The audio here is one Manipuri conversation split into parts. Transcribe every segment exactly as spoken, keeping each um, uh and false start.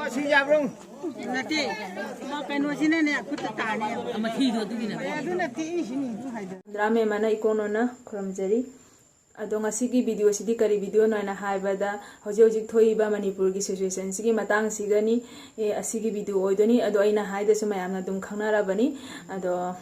ꯁꯤ ꯌꯥꯕ꯭ꯔꯣ? ꯅꯠꯇꯦ, ꯃꯥ ꯀꯩꯅꯣꯁꯤꯅꯅꯦ, ꯈꯨꯠꯇ ꯇꯥꯅꯦ꯫ ꯃꯊꯤꯗꯣ ꯑꯗꯨꯒꯤꯅꯦ꯫ ꯑꯗꯨ ꯅꯠꯇꯦ, ꯏꯁꯤꯅꯤ ꯑꯗꯨ ꯍꯥꯏꯗꯣ꯫ ꯏꯟꯗꯤꯔꯥ ꯃꯦꯝ ꯑꯅ ꯏꯀꯣꯟ ꯀꯣꯟꯅ ꯈꯨꯔꯨꯝꯖꯔꯤ꯫ ꯑꯗꯣ ꯉꯁꯤꯒꯤ ꯚꯤꯗꯤꯑꯣꯁꯤꯗꯤ ꯀꯔꯤ ꯚꯤꯗꯤꯑꯣꯅꯣ ꯍꯥꯏꯅ ꯍꯥꯏꯕꯗ, ꯍꯧꯖꯤꯛ ꯍꯧꯖꯤꯛ ꯊꯣꯛꯏꯕ ꯃꯅꯤꯄꯨꯔꯒꯤ ꯁꯤꯆꯨꯋꯦꯁꯟꯁꯤꯒꯤ ꯃꯇꯥꯡꯁꯤꯒꯅꯤ꯫ ꯑꯦ, ꯑꯁꯤꯒꯤ ꯚꯤꯗꯤꯑꯣ ꯑꯣꯏꯗꯣꯏꯅꯤ꯫ ꯑꯗꯣ ꯑꯩꯅ ꯍꯥꯏꯗꯁꯨ ꯃꯌꯥꯝꯅ ꯑꯗꯨꯝ ꯈꯪꯅꯔꯕꯅꯤ꯫ ꯑꯗꯣ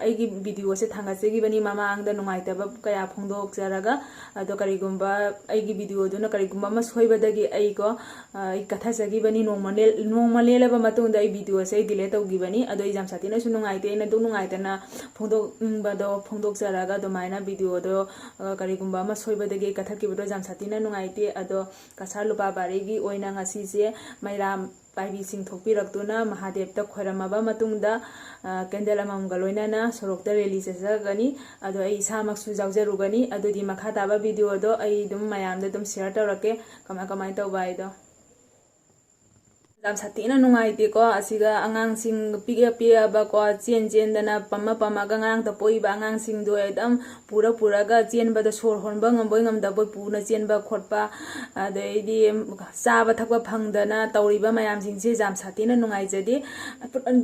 ꯑꯩꯒꯤ ꯚꯤꯗꯤꯑꯣꯁꯦ ꯊꯥꯡꯒꯠꯆꯈꯤꯕꯅꯤ ꯃꯃꯥꯡꯗ ꯅꯨꯡꯉꯥꯏꯇꯕ ꯀꯌꯥ ꯐꯣꯡꯗꯣꯛꯆꯔꯒ꯫ ꯑꯗꯣ ꯀꯔꯤꯒꯨꯝꯕ ꯑꯩꯒꯤ ꯚꯤꯗꯤꯑꯣꯗꯨꯅ ꯀꯔꯤꯒꯨꯝꯕ ꯑꯃ ꯁꯣꯏꯕꯗꯒꯤ ꯑꯩꯀꯣ, ꯑ, ꯑꯩ ꯀꯠꯊꯖꯈꯤꯕꯅꯤ꯫ ꯅꯣꯡꯃ ꯂꯦꯜ-, ꯅꯣꯡꯃ ꯂꯦꯜꯂꯕ ꯃꯇꯨꯡꯗ ꯑꯩ ꯚꯤꯗꯤꯑꯣꯁꯦ ꯑꯩ ꯗꯤꯂꯦꯠ ꯇꯧꯈꯤꯕꯅꯤ꯫ ꯑꯗꯣ ꯑꯩ ꯌꯥꯝ ꯁꯥꯊꯤꯅꯁꯨ ꯅꯨꯡꯉꯥꯏꯇꯦ꯫ ꯑꯩꯅ ꯑꯗꯨꯝ ꯅꯨꯡꯉꯥꯏꯇꯅ ꯐꯣꯡꯗꯣꯛꯅꯤꯡꯕꯗꯣ ꯐꯣꯡꯗꯣꯛꯆꯔꯒ ꯑꯗꯨꯃꯥꯏꯅ ꯚꯤꯗꯤꯑꯣꯗꯣ, ꯑ, ꯀꯔꯤꯒꯨꯝꯕ ꯑꯃ ꯁꯣꯏꯕꯗꯒꯤ ꯑꯩ ꯀꯠꯊꯠꯈꯤꯕꯗꯣ ꯌꯥꯝ ꯁꯥꯊꯤꯅ ꯅꯨꯡꯉꯥꯏꯇꯦ꯫ ꯑꯗꯣ ꯀꯁꯥꯔ ꯂꯨꯄꯥ ꯕꯥꯔꯤꯒꯤ ꯑꯣꯏꯅ ꯉꯁꯤꯁꯦ ꯃꯩꯔꯥ ꯄꯥꯏꯕꯤꯁꯤꯡ ꯊꯣꯛꯄꯤꯔꯛꯇꯨꯅ ꯃꯍꯥꯗꯦꯕꯇ ꯈꯣꯏꯔꯝꯃꯕ ꯃꯇꯨꯡꯗ, ꯑ, ꯀꯦꯟꯗꯜ ꯑꯃꯃꯝꯒ ꯂꯣꯏꯅꯅ ꯁꯣꯔꯣꯛꯇ ꯔꯦꯂꯤ ꯆꯠꯆꯒꯅꯤ꯫ ꯑꯗꯣ ꯑꯩ ꯏꯁꯥꯃꯛꯁꯨ ꯌꯥꯎꯖꯔꯨꯒꯅꯤ꯫ ꯑꯗꯨꯗꯤ ꯃꯈꯥ ꯇꯥꯕ ꯚꯤꯗꯤꯑꯣꯗꯣ ꯑꯩ ꯑꯗꯨꯝ ꯃꯌꯥꯝꯗ ꯑꯗꯨꯝ ꯁꯤꯌꯔ ꯇꯧꯔꯛꯀꯦ, ꯀꯃꯥꯏ ꯀꯃꯥꯏꯅ ꯇꯧꯕ ꯍꯥꯏꯗꯣ꯫ ꯌꯥꯝ ꯁꯥꯊꯤꯅ ꯅꯨꯡꯉꯥꯏꯇꯦꯀꯣ꯫ ꯑꯁꯤꯒ ꯑꯉꯥꯡꯁꯤꯡ ꯄꯤꯛꯑ ꯄꯤꯛꯑꯕꯀꯣ, ꯆꯦꯟ ꯆꯦꯟꯗꯅ ꯄꯝꯃ ꯄꯝꯃꯒ ꯉꯔꯥꯡꯇ ꯄꯣꯛꯏꯕ ꯑꯉꯥꯡꯁꯤꯡꯗꯣ ꯑꯗꯨꯝ ꯄꯨꯔ ꯄꯨꯔꯒ ꯆꯦꯟꯕꯗ ꯁꯣꯔ ꯍꯣꯟꯕ ꯉꯝꯕꯣꯏ ꯉꯝꯗꯕꯣꯏ ꯄꯨꯅ ꯆꯦꯟꯕ ꯈꯣꯠꯄ, ꯑꯗꯩꯗꯤ ꯆꯥꯕ ꯊꯛꯄ ꯐꯪꯗꯅ ꯇꯧꯔꯤꯕ ꯃꯌꯥꯝꯁꯤꯡꯁꯦ ꯌꯥꯝ ꯁꯥꯊꯤꯅ ꯅꯨꯡꯉꯥꯏꯖꯗꯦ꯫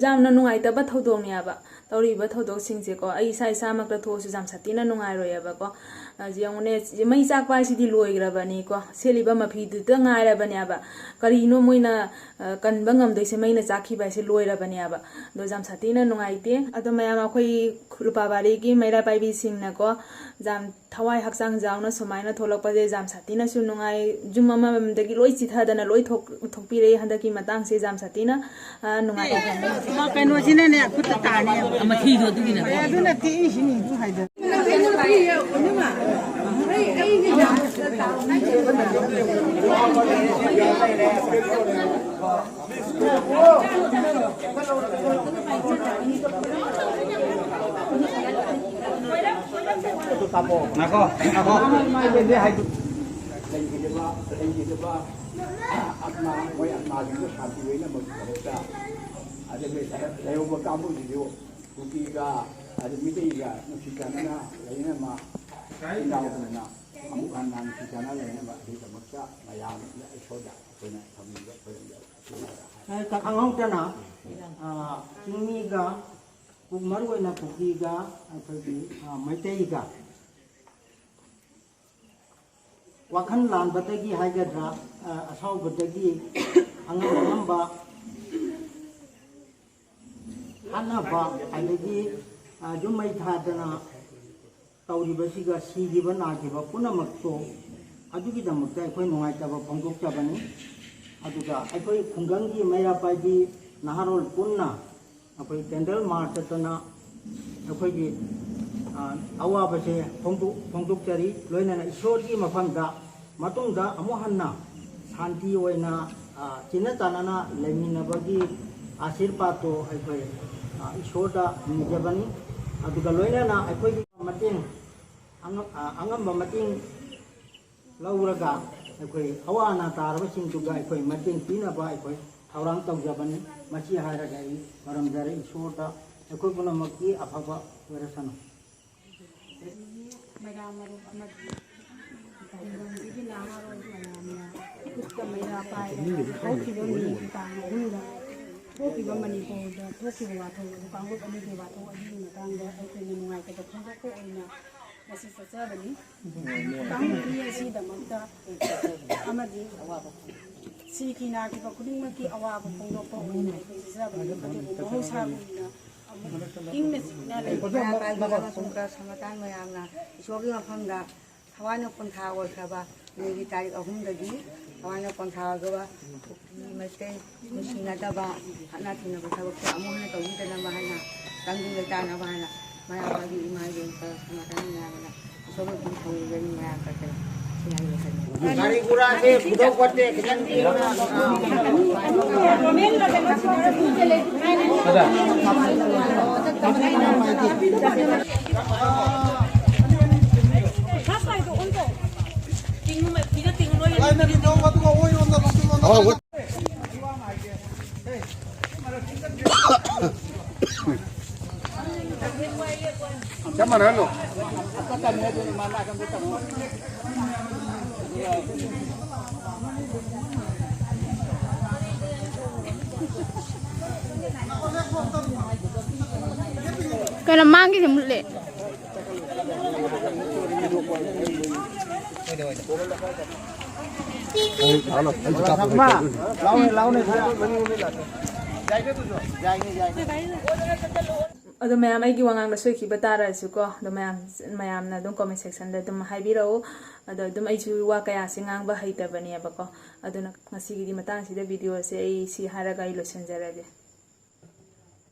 ꯌꯥꯝꯅ ꯅꯨꯡꯉꯥꯏꯇꯕ ꯊꯧꯗꯣꯛꯅꯦ ꯍꯥꯏꯕ꯫ ꯇꯧꯔꯤꯕ ꯊꯧꯗꯣꯛꯁꯤꯡꯁꯦꯀꯣ, ꯑꯩ ꯏꯁꯥ ꯏꯁꯥꯃꯛꯇ ꯊꯣꯛꯑꯁꯨ ꯌꯥꯝ ꯁꯥꯊꯤꯅ ꯅꯨꯡꯉꯥꯏꯔꯣꯏꯑꯕꯀꯣ꯫ ꯑ, ꯌꯦꯡꯉꯨꯅꯦ, ꯃꯩ ꯆꯥꯛꯄ ꯍꯥꯏꯁꯤꯗꯤ ꯂꯣꯏꯈ꯭ꯔꯕꯅꯤꯀꯣ, ꯁꯦꯠꯂꯤꯕ ꯃꯐꯤꯗꯨꯇ ꯉꯥꯏꯔꯕꯅꯦꯕ꯫ ꯀꯔꯤꯅꯣ ꯃꯣꯏꯅ, ꯑ, ꯀꯟꯕ ꯉꯝꯗꯣꯏꯁꯦ? ꯃꯩꯅ ꯆꯥꯛꯈꯤꯕ ꯍꯥꯏꯁꯦ ꯂꯣꯏꯔꯕꯅꯦꯕ꯫ ꯑꯗꯣ ꯌꯥꯝ ꯁꯥꯊꯤꯅ ꯅꯨꯡꯉꯥꯏꯇꯦ꯫ ꯑꯗꯣ ꯃꯌꯥꯝ ꯑꯩꯈꯣꯏ ꯂꯨꯄꯥ ꯕꯥꯔꯤꯒꯤ ꯃꯩꯔꯥ ꯄꯥꯏꯕꯤꯁꯤꯡꯅꯀꯣ, ꯌꯥꯝ ꯊꯋꯥꯏ ꯍꯛꯆꯥꯡ ꯌꯥꯎꯅ ꯁꯨꯃꯥꯏꯅ ꯊꯣꯛꯂꯛꯄꯁꯦ ꯌꯥꯝ ꯁꯥꯊꯤꯅꯁꯨ ꯅꯨꯡꯉꯥꯏ꯫ ꯌꯨꯝ ꯑꯃꯃꯝꯗꯒꯤ ꯂꯣꯏ ꯆꯤꯊꯗꯅ ꯂꯣꯏ ꯊꯣꯛ-, ꯊꯣꯛꯄꯤꯔꯛꯏ ꯍꯟꯗꯛꯀꯤ ꯃꯇꯥꯡꯁꯦ ꯌꯥꯝ ꯁꯥꯊꯤꯅ, ꯑ, ꯅꯨꯡꯉꯥꯏ꯫ ꯃꯥ ꯀꯩꯅꯣꯁꯤꯅꯅꯦ, ꯈꯨꯠꯇ ꯇꯥꯅꯦꯕ꯫ ꯃꯊꯤꯗꯣ ꯑꯗꯨꯒꯤꯅꯦ꯫ ꯑꯗꯨ ꯅꯠꯇꯦ, ꯏꯁꯤꯅꯤ ꯑꯗꯨ ꯍꯥꯏꯗꯣ꯫ ꯉꯥꯏꯈꯣ, ꯉꯥꯏꯈꯣ꯫ ꯂꯩꯈꯤꯗꯕ, ꯂꯩꯈꯤꯗꯕ ꯑꯥꯠꯃꯥ, ꯃꯣꯏ ꯑꯥꯠꯃꯥꯁꯤꯡꯗꯣ ꯁꯥꯟꯇꯤ ꯑꯣꯏꯅꯕꯒꯤꯗꯃꯛꯇ, ꯑꯗꯨꯒ ꯂꯩꯍꯧꯕ ꯀꯥꯡꯕꯨꯁꯤꯁꯨ ꯀꯨꯀꯤꯒ, ꯑꯗꯨ ꯃꯤꯇꯩꯒ ꯅꯨꯡꯁꯤ ꯆꯥꯟꯅꯅ ꯂꯩꯅꯕ, ꯏꯆꯤꯟ ꯏꯅꯥꯎꯒꯨꯝꯅ ꯑꯃꯨꯛ ꯍꯟꯅ ꯅꯨꯡꯁꯤ ꯆꯥꯟꯅꯅ ꯂꯩꯅꯕ ꯑꯗꯨꯒꯤꯗꯃꯛꯇ ꯃꯌꯥꯝ ꯏꯁꯣꯔꯗ ꯑꯦ, ꯈꯪꯍꯧꯗꯅ, ꯑ, ꯆꯤꯡꯃꯤꯒ, ꯃꯔꯨ ꯑꯣꯏꯅ ꯀꯨꯀꯤꯒ ꯑꯩꯈꯣꯏꯒꯤ, ꯑ, ꯃꯩꯇꯩꯒ ꯋꯥꯈꯜ ꯂꯥꯟꯕꯗꯒꯤ ꯍꯥꯏꯒꯗ꯭ꯔꯥ, ꯑ, ꯑꯁꯥꯎꯕꯗꯒꯤ ꯑꯉꯝ ꯑꯉꯝꯕ ꯍꯥꯠꯅꯕ, ꯑꯗꯒꯤ, ꯑ, ꯌꯨꯝ ꯃꯩ ꯊꯥꯗꯅ ꯇꯧꯔꯤꯕꯁꯤꯒ ꯁꯤꯈꯤꯕ ꯅꯥꯈꯤꯕ ꯄꯨꯝꯅꯃꯛꯇꯣ, ꯑꯗꯨꯒꯤꯗꯃꯛꯇ ꯑꯩꯈꯣꯏ ꯅꯨꯡꯉꯥꯏꯇꯕ ꯐꯣꯡꯗꯣꯛꯆꯕꯅꯤ꯫ ꯑꯗꯨꯒ ꯑꯩꯈꯣꯏ ꯈꯨꯡꯒꯪꯒꯤ ꯃꯩꯔꯥ ꯄꯥꯏꯕꯤ ꯅꯍꯥꯔꯣꯜ ꯄꯨꯟꯅ ꯑꯩꯈꯣꯏ ꯀꯦꯟꯗꯜ ꯃꯥꯔꯆ ꯆꯠꯇꯅ ꯑꯩꯈꯣꯏꯒꯤ, ꯑ, ꯑꯋꯥꯕꯁꯦ ꯐꯣꯡꯗꯣꯛ-, ꯐꯣꯡꯗꯣꯛꯆꯔꯤ꯫ ꯂꯣꯏꯅꯅ ꯏꯁꯣꯔꯒꯤ ꯃꯐꯝꯗ ꯃꯇꯨꯡꯗ ꯑꯃꯨꯛ ꯍꯟꯅ ꯁꯥꯟꯇꯤ ꯑꯣꯏꯅ, ꯑ, ꯆꯤꯟꯅ ꯆꯥꯟꯅꯅ ꯂꯩꯃꯤꯟꯅꯕꯒꯤ ꯑꯥꯁꯤꯔꯕꯥꯗꯇꯣ ꯑꯩꯈꯣꯏ, ꯑ, ꯏꯁꯣꯔꯗ ꯅꯤꯖꯕꯅꯤ꯫ ꯑꯗꯨꯒ ꯂꯣꯏꯅꯅ ꯑꯩꯈꯣꯏꯒꯤ ꯃꯇꯦꯡ, ꯑꯉ-, ꯑ, ꯑꯉꯝꯕ ꯃꯇꯦꯡ ꯂꯧꯔꯒ ꯑꯩꯈꯣꯏ ꯑꯋꯥ ꯑꯅꯥ ꯇꯥꯔꯕꯁꯤꯡꯗꯨꯒ ꯑꯩꯈꯣꯏ ꯃꯇꯦꯡ ꯄꯤꯅꯕ ꯑꯩꯈꯣꯏ ꯊꯧꯔꯥꯡ ꯇꯧꯖꯕꯅꯤ꯫ ꯃꯁꯤ ꯍꯥꯏꯔꯒ ꯑꯩ ꯃꯔꯝꯖꯔꯦ꯫ ꯏꯁꯣꯔꯗ ꯑꯩꯈꯣꯏ ꯄꯨꯝꯅꯃꯛꯀꯤ ꯑꯐꯕ ꯑꯣꯏꯔꯁꯅꯨ꯫ ꯃꯩꯔꯥ ꯃꯔꯨꯞ ꯑꯃꯗꯤ ꯈꯨꯡꯒꯪꯁꯤꯒꯤ ꯅꯍꯥꯔꯣꯜ ꯃꯌꯥꯝꯅ ꯈꯨꯠꯇ ꯃꯩꯔꯥ ꯄꯥꯏꯔꯒ ꯍꯧꯈꯤꯕ ꯃꯤꯅꯤꯠ ꯇꯥꯡ ꯑꯍꯨꯝꯗ ꯊꯣꯛꯈꯤꯕ, ꯃꯅꯤꯄꯨꯔꯗ ꯊꯣꯛꯈꯤꯕ ꯋꯥꯊꯣꯛ ꯑꯗꯨ, ꯀꯥꯡꯂꯨꯞ ꯑꯅꯤꯒꯤ ꯋꯥꯊꯣꯛ ꯑꯗꯨꯒꯤ ꯃꯇꯥꯡꯗ ꯑꯩꯈꯣꯏꯅ ꯅꯨꯡꯉꯥꯏꯇꯕ ꯐꯣꯡꯗꯣꯛꯄ ꯑꯣꯏꯅ ꯉꯁꯤ ꯆꯠꯆꯕꯅꯤ꯫ ꯀꯥꯡꯂꯨꯞ ꯑꯅꯤ ꯑꯁꯤꯒꯤꯗꯃꯛꯇ ꯑꯃꯗꯤ ꯁꯤꯈꯤ ꯅꯥꯈꯤꯕ ꯈꯨꯗꯤꯡꯃꯛꯀꯤ ꯑꯋꯥꯕ ꯐꯣꯡꯗꯣꯛꯄ ꯑꯣꯏꯅ ꯑꯩꯈꯣꯏ ꯆꯠꯆꯕꯅꯤ꯫ ꯑꯗꯨꯕꯨ ꯃꯍꯧꯁꯥꯒꯨꯝꯅ ꯑꯃꯨꯛ ꯏꯪꯅ ꯆꯤꯛꯅ ꯂꯩꯕ ꯃꯌꯥꯝ ꯄꯥꯏꯕꯤꯕ ꯑꯃꯁꯨꯡ ꯀ꯭ꯂꯕ ꯁꯪꯒ ꯃꯌꯥꯝꯅ ꯏꯁꯣꯔꯒꯤ ꯃꯐꯝꯗ ꯊꯋꯥꯏꯅ ꯄꯣꯟꯊꯥ ꯑꯣꯏꯈ꯭ꯔꯕ ꯃꯦꯒꯤ ꯇꯥꯔꯤꯛ ꯑꯍꯨꯝꯗꯒꯤ ꯊꯋꯥꯏꯅ ꯄꯣꯟꯊꯥ ꯑꯣꯏꯈ꯭ꯔꯕ ꯀꯨꯀꯤ ꯃꯩꯇꯩ ꯅꯨꯡꯁꯤꯅꯗꯕ ꯈꯠꯅ ꯊꯤꯅꯕ ꯊꯕꯛꯁꯦ ꯑꯃꯨꯛ ꯍꯟꯅ ꯇꯧꯕꯤꯗꯅꯕ ꯍꯥꯏꯅ, ꯇꯪꯗꯨ ꯂꯩꯇꯥꯅꯕ ꯍꯥꯏꯅ ꯃꯌꯥꯝ ꯑꯩꯒꯤ ꯏꯃꯥ ꯏꯕꯦꯟ ꯀ꯭ꯂꯕ ꯁꯪꯒ ꯃꯌꯥꯝꯅ ꯏꯁꯣꯔꯒꯤ ꯃꯐꯝ ꯊꯧꯅꯤꯖꯔꯤ꯫ ꯃꯌꯥꯝ ꯀꯠꯆꯔꯤ꯫ ꯁꯤ ꯍꯥꯏꯔꯤꯕ ꯈꯛꯇꯅꯤ꯫ ꯒꯥꯔꯤ ꯒꯨꯔꯥꯁꯦ ꯄꯨꯊꯣꯛꯄꯁꯦ ꯈꯤꯇꯪꯗꯤ ꯆꯞ ꯃꯥꯟꯅꯍꯜꯂꯣ꯫ ꯀꯩꯅꯣ ꯃꯥꯡꯒꯤꯁꯦ ꯃꯨꯠꯂꯦ꯫ ꯑꯗꯣ ꯃꯌꯥꯝ, ꯑꯩꯒꯤ ꯋꯥꯉꯥꯡꯗ ꯁꯣꯏꯈꯤꯕ ꯇꯥꯔꯁꯨꯀꯣ, ꯑꯗꯣ ꯃꯌꯥꯝ, ꯃꯌꯥꯝꯅ ꯑꯗꯨꯝ comment sectionꯗ ꯑꯗꯨꯝ ꯍꯥꯏꯕꯤꯔꯛꯎ꯫ ꯑꯗꯣ ꯑꯗꯨꯝ ꯑꯩꯁꯨ ꯋꯥ ꯀꯌꯥꯁꯦ ꯉꯥꯡꯕ ꯍꯩꯇꯕꯅꯦꯕꯀꯣ꯫ ꯑꯗꯨꯅ ꯉꯁꯤꯒꯤꯗꯤ ꯃꯇꯥꯡꯁꯤꯗ videoꯁꯦ ꯑꯩ ꯁꯤ ꯍꯥꯏꯔꯒ ꯑꯩ ꯂꯣꯏꯁꯤꯟꯖꯔꯒꯦ꯫